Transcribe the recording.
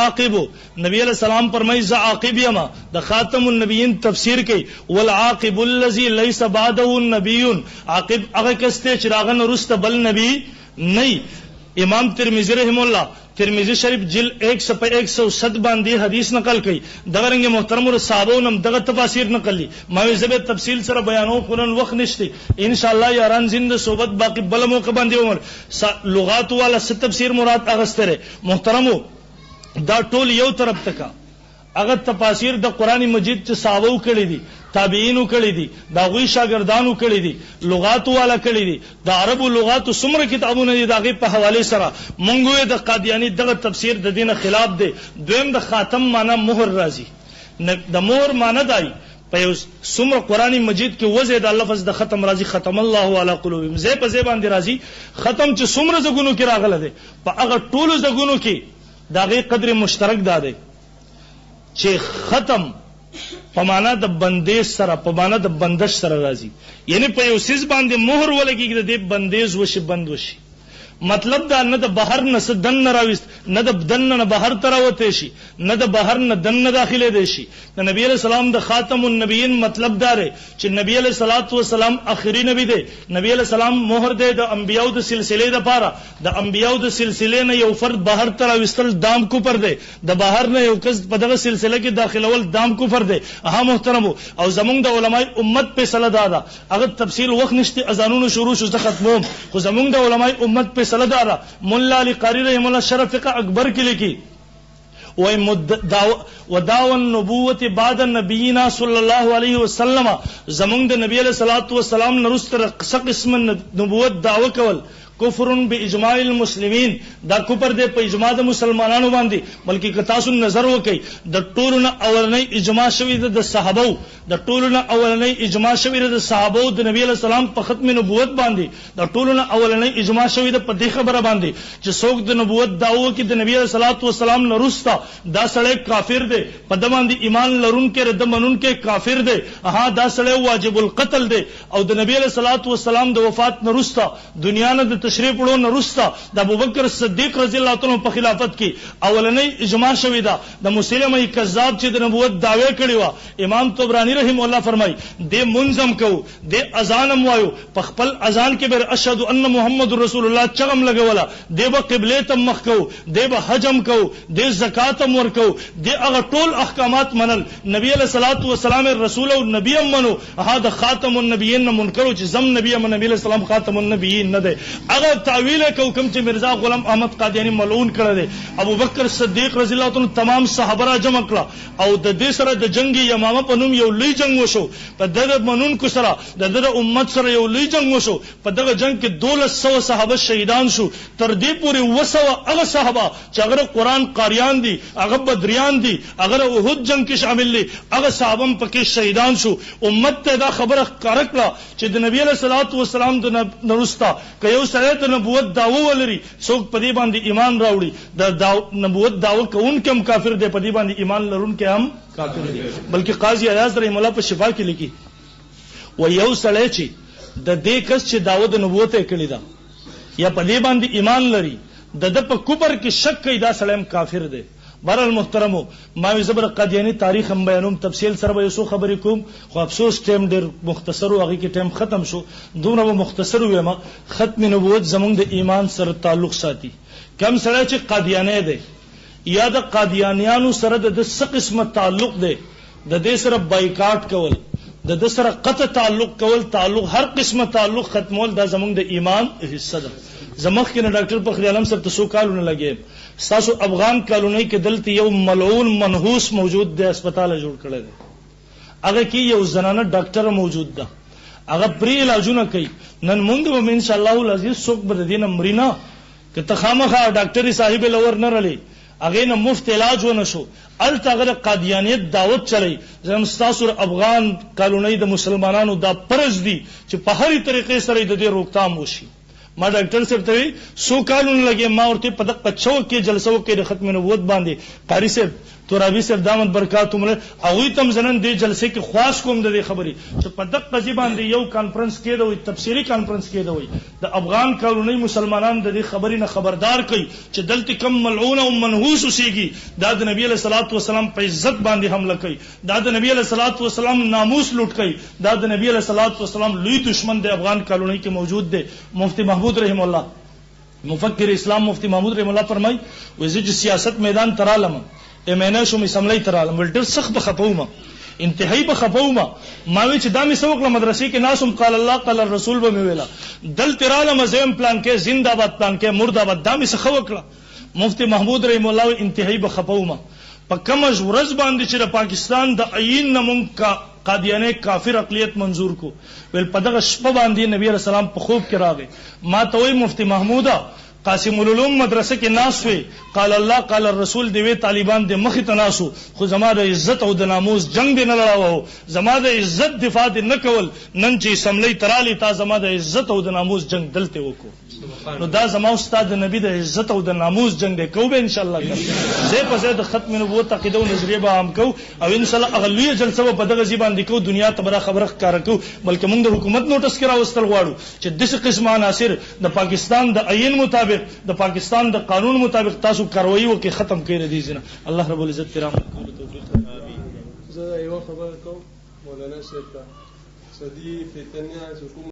العاقب، نبی علیه السلام فرمایي زه عاقب یم، د خاتم النبیین تفسیر کوي، والعاقب الذی لیس بعده نبی، عاقب هغه کس دی چې د هغه نه وروسته بل نبی نه وي. امام ترمذي رحمه الله ترمذي شریف جلد 1 صفحه 107 باندې حدیث نقل کوي، دغه رنګ محترمو د صحابو نه هم دغه تفاسیر نقل دي، ما وی زه به تفصیل سره بیانوم خو نن وخت نشته، ان شاء الله یاران زنده صحبت باقي بله موقع باندې ومر لغاتو والا څه تفسیر مراد اغستی دی. محترمو دا ټول یو طرف ته که هغه تفاسیر د قرآن مجید چې صحابو کړي دي، تابعینو کړي دي، د هغوی شاګردانو کړي دي، لغاتو والا کړي دي، د عربو لغاتو څومره کتابونه دي د هغې په حوالې سره مونږ وویل د قادیاني دغه تفسیر د دې نه خلاف دی. دویم د خاتم معنی مهر راځي، د مهر معنی دای په یو څومره قرآن مجید کې وځی دا لفظ د ختم راځي، ختم الله علی قلوبهم، ځای په ځای باندې راځي، ختم چې څومره ځګونو کې راغلی دی په هغه ټولو ځګونو کې د هغې قدر مشترک دا دی چې ختم په معنا د بندیز سره، په معنا د بندش سره راځي، یعنی په یو څیز باندې مهر ولګیږي د دې بندیز وشي، بند وشي. مطلب دا نه د بهر نه څه دننه راویست، نه د دننه نه بهر ته راوتی شي، نه د بهر نه دننه داخلېدی شي. د نبي علیه السلام د خاتم النبیین مطلب دا دی چې نبي علیه الصلوة والسلام اخري نبي دی، نبي علیه السلام مهر دی د انبیاوو د سلسلې لپاره، د انبیاوو د سلسلې نه یو فرد بهر ته راویستل دام کفر دی، د بهر نه یو کس په دغه سلسله کې داخلول دام کفر دی. ها محترمو! او زمونږ د علماء امت فیصله دا ده، هغه تفصیل وخت نشته اذانونو شروع شو زه ختموم، خو زمونږ د علماء امت فیصله دا ده، ملا علی قاری رحمه الله شرح فقه اکبر کې لیکي، وای ودعوی النبوة بعد نبینا صلی الله علیه وسلم، زمونږ د نبی علیه الصلوة والسلام نه وروسته د څه قسم نبوت دعوه کول کفر باجماع المسلمین، دا کفر دی په اجماع د مسلمانانو باندې، بلکې که تاسو نظر وکړئ د ټولو نه اولنۍ اجماع شوې ده د صحابو، د ټولو نه اولنۍ اجماع شوې ده د صحابو د نبی علیه السلام په ختم نبوت باندې، د ټولو نه اولنۍ اجماع شوې ده په دې خبره باندې چې څوک د نبوت دعوه وکړي د نبی علیه الصلوة والسلام نه وروسته دا سړی کافر دی، په ده باندې ایمان لرونکی د ده منونکی کافر دی، ها دا سړی واجب القتل دی او د نبی علیه الصلوة والسلام د وفات نه وروسته دنیا نه د تشریف وړو نه وروسته د ابوبکر صدیق رضی الله تعالی عنه په خلافت کې اولنۍ اجماع شوې ده د مسیلمه کذاب چې د نبوت دعوی کړې وه امام طبراني رحمه الله فرمايي، دې مونځ هم کوو، دې اذان هم وايو، په خپل اذان کې به اشهد ان محمد رسول الله چغه هم لګوله، دې به قبلې ته هم مخ کوو، دې به حج هم کوو، دې زکات هم ورکوو، دې هغه ټول احکامات منل، نبي علیه الصلوة والسلام یې رسول او نبي هم منو، هغه د خاتم النبیین نه منکر و چې زه هم نبي یم، نبي علیه السلام خاتم النبیین نه دی، هغه تاویل یې کوو کوم چې مرزا غلام احمد قادیاني ملعون کړی دی، ابوبکر صدیق رضی الله تعالی عنه تمام صحابه راجمع کړه، او د دې سره د جنګ یمامه په نوم یو لوی جنګ وشو، په ده د منونکو سره د ده د امت سره یو لوی جنګ وشو، په دغه جنګ کې 1200 صحابه شهیدان شو، تر دې پورې 700 هغه صحابه چې هغه د قرآن قاریان دي، هغه بدریان دي، هغه د احد جنګ کې شامل دي، هغه صحابه هم پکې شهیدان شو، امت ته یې دا خبره ښکاره کړه چې د نبي علیه الصلوة والسلام د نه وروسته که یو سړی د نبوت دعوه ولري، څوک په دې باندې ایمان راوړي د نبوت دعوه کوونکی هم کافر دی، په دې باندې ایمان لرونکی هم کافر دی. بلکې قاضي ایاز رحمه الله په شفا کې لیکي، وایي یو سړی چې د دې کس چې دعوه د نبوت یې کړې ده یا په دې باندې ایمان لري د ده په کفر کې شک کوي دا سړی هم کافر دی. بهرحال محترمو ما وی زه به د قادیانی تاریخ هم بیانوم تفصیل سره به یو څو خبرې کوم خو افسوس ټایم ډیر مختصر وو هغه کې ټایم ختم شو دومره به مختصر ووایم ختم نبوت زمونږ د ایمان سره تعلق ساتي کوم سړی چې قادیانی دی یا د قادیانیانو سره د ده څه قسمه تعلق دی د دې سره بایکاټ کول د ده سره قطع تعلق کول تعلق هر قسمه تعلق ختمول دا زمونږ د ایمان حصه ده زه مخکې نه ډاکټر فخري عالم صاحب ته څو کالونه لګیا یم ستاسو افغان کالونۍ کې دلته یو ملعون منحوس موجود دی هسپتال جوړ کړی دی هغه کې یو زنانه ډاکټره موجود ده هغه پرې علاجونه کوي نن مونږ به ان شاء الله العزیز څوک به د دې نه مري نه که ته خامخا ډاکټرې صاحبې له ور نه رلې هغې نه مفت علاج ونه شو هلته هغه د قادیانیت دعوت چلوي زه ستاسو د افغان کالونۍ د مسلمانانو دا فرض دي چې په هرې طریقې سره د دې روکتام وشي. ما ډاکټر صاحب ته وی څو کالونه لګې ما ورته په دقه چوک کې جلسه وکړه د ختم نبوت باندې. قاری صاحب ترابي صاحب دامت برکاتهم هغوی ته هم زه نن دې جلسې کې خواست کوم د دې خبرې چې په دقه ځای باندې یو کانفرنس کېدوئ، تفصیلي کانفرنس کېدوئ، د افغان کالونۍ مسلمانان د دې خبرې نه خبردار کړئ چې دلته کوم ملعون او منحوس اوسېږي دا د نبي علیه الصلوة والسلام په عزت باندې حمله کوي، دا د نبي علیه الصلوة والسلام ناموس لوټ کوي، دا د نبي علیه الصلوة والسلام لوی دښمن دی افغان کالونۍ کې موجود دی. مفتي محمود رحمه الله. مفکر اسلام مفتی محمود رحم الله فرمای وای زه چې سیاست میدان ته رالم ایم این ای شوم اسمبلۍ ته رالم ول ډېر سخت به خپه وم انتهایی به خپه وم ما وی چې دا مې څه وکړه مدرسې کې ناست وم قال الله قال الرسول به مې ویله دلته رالم زه یم پلان کې زنده باد پلان کې مرده باد دا مې څه ښه وکړه مفتی محمود رحم الله وی انتهایی به خپه وم په کومه ورځ باندې چې د پاکستان د ایین نه مونږ قادیانې کافر اقلیت منظور کو ویل په دغه شپه باندې نبی علیه السلام په خوب کې راغی ما ته وایي مفتي محموده قاسم العلوم مدرسه کې ناست وې قال الله قال الرسول دې وې طالبان دې مخې ته ناست وو خو زما د عزت او د ناموس جنګ دې نه لړاوه زما د عزت دفاع دې نه کول نن چې اسمبلۍ ته رالې تا زما د عزت او د ناموس جنګ دلته وکړو. نو دا زما او ستا د نبی د عزت او د ناموس جنګ دی، کوو به ان شاء الله کنه ځای په ځای د ختم نبوت عقیده او نظریه به عام کوو او ان شاء الله هغه لویه جلسه به په دغه ځای باندې کوو، دنیا ته به دا خبره ښکاره کوو، بلکې موږ د حکومت نوټس کې راوستل غواړو چې داسې قسمه عناصر د پاکستان د ایین مطابق د پاکستان د قانون مطابق تاسو کاروایی وکړئ ختم کړئ د دې ځای نه. الله رب العزت پرې عمل کولو توفیق راکړي. زه یوه خبره کوم مولانا صاحب ته چې دې فتنه چې کومه.